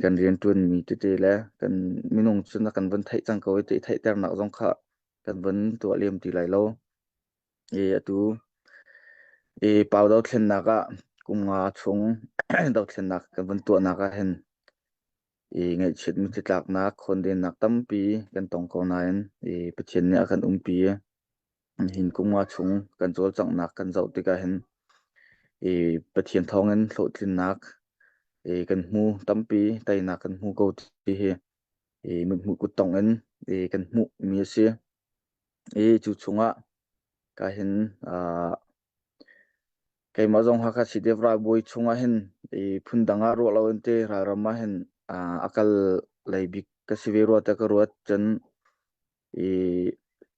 Kan rianṭuanmi tete le kan minung cun a kan van theih cang ko i ti theihternak zong kha kan van tuah lem ti lai lo. I atu i pau dothlennak ah kum nga chung dothlennak kan van tuahnak ah hin i ngaihchiat mithitlaknak khawndennak tampi kan tong ko nain i Pathian nih a kan umpi i nihin kum nga chung kan cawlcanghnak kan zoh tikah hin i Pathian thawngin hlawhtlinnak i kan hmu tampi teinak kan hmu ko ti hi i mithmuh kuttongh in i kan hmuhmi a si. I cu chungah ka hin uh, keimah zong Hakha CDF ralbawi chungah hin i phundang ah ruah lo in te ralram ah hin uh, a kal lei bik ka si ve rua te ka ruat cun i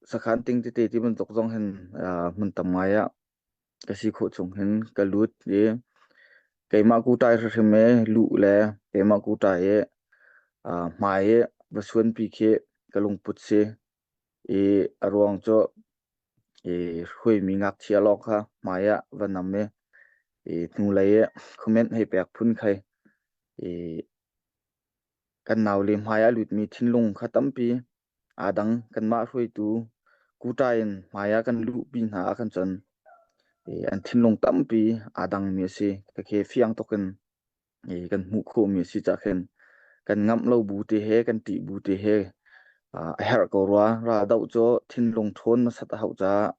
sakhan ting tete ti bantuk zong hin uh, hmun tam ngai ah ka si khawh chung hin ka lut i keimah kutai hrimhrim i luh le keimah kutai i uh, hmai i va suanpi khi ka lungput si i a ruang cu i hruaimi ngakchia lawng kha hmai ah va nam i i hnulei i comment hei pek phun khai i kan naule hmai ah lutmi thinlung kha tampi aa dang. Kanmah hruaitu kuta in hmai ah kan luhpi hna ah khan cun i an thinlung tampi aa dangmi a si. Khakhe fiang tuk in i kan hmuh khawhmi a si cah khin kan ngamh lo bu te he kan ṭih bu te he a herh ko rua. Ral doh cu thinlung ṭhawn hmasat a hauh caah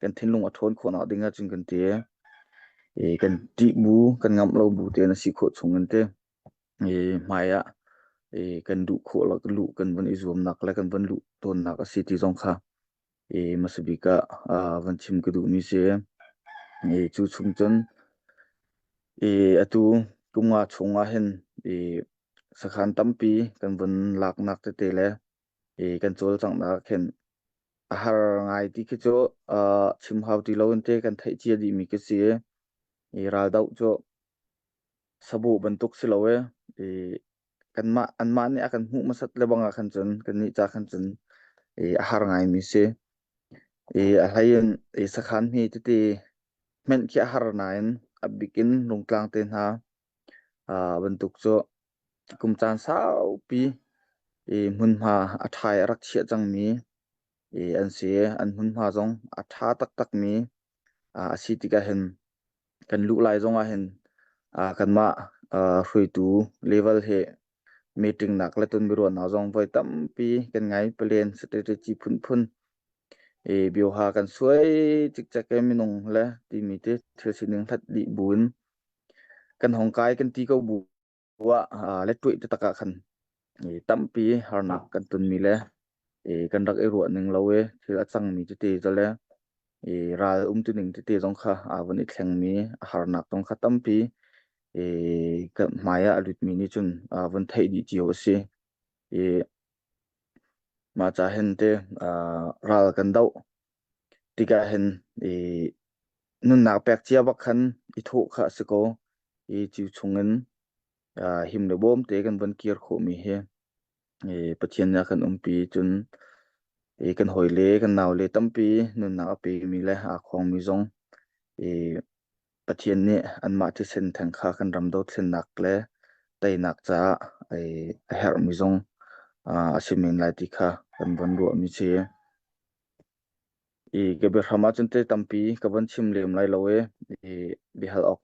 kan thinlung a ṭhawn khawhnak ding ahcun kan ti i kan ṭih bu kan ngamh lo bu te na si khawh chung in ti i hmai ah i kan duh khawh lo luh kan van i zuamnak le kan van luh tawnnak a si ti zong kha i hmasa bik ah van chim ka duhmi si. I cu chung cun i atu kum nga chung ah hin i sakhan tampi kan vun laknak tete le i kan cawlcanghnak ah khin a har ngai ti khi cu chim hau ti lo in te kan theih cia dihmi khi si. I raldoh cu sabuh bantuk si lo e i kanmah anmah nih a kan hmuh hmasat le bang ah khan cun kannih ca khan cun i a har ngaimi si. I a hlei in i sakhan hme tete hmenh khi a har nain a bik in Rungtlang te hna bantuk cu kum caan saupi i hmunhma a ṭhai a rak chiah cangmi i an si. An hmunhma zong a ṭha taktakmi a si tikah hin kan luh lai zong ah hin kanmah hruaitu level he meeting nak le ton biaruahnak zong voi tampi kan ngai. Plan strategy phunphun i bioha kan suai cikcek e minung le timi te thil sining hlat dih buin kan hong kai kan ti ko bu ah le tuih taktak ah khan tampi harnak kan tonmi le kan rak i ruah ning lo i thil a cangmi tete cu le ral umtuning tete zong kha aa vun i thlengmi a harnak zong kha tampi kan hmai ah a lutmi nih cun vun theih dih cio a si. I mah ca hin te ral kan doh tikah hin i nunnak pek cia bak khan i thawh kha a si ko. I cu chungin him le bawm te kan von kir khawhmi hi i Pathian nih a kan umpi cun i kan hawile kan naule tampi nunnak a pemi le aa khawngmi zong i Pathian nih anmah thisen theng kha kan ram dothlennak le teinak caah i a herhmi zong a si men lai ti kha kan von ruahmi si. I ka biahram ahcun te tampi ka von chim lem lai lo i, i biahal awk.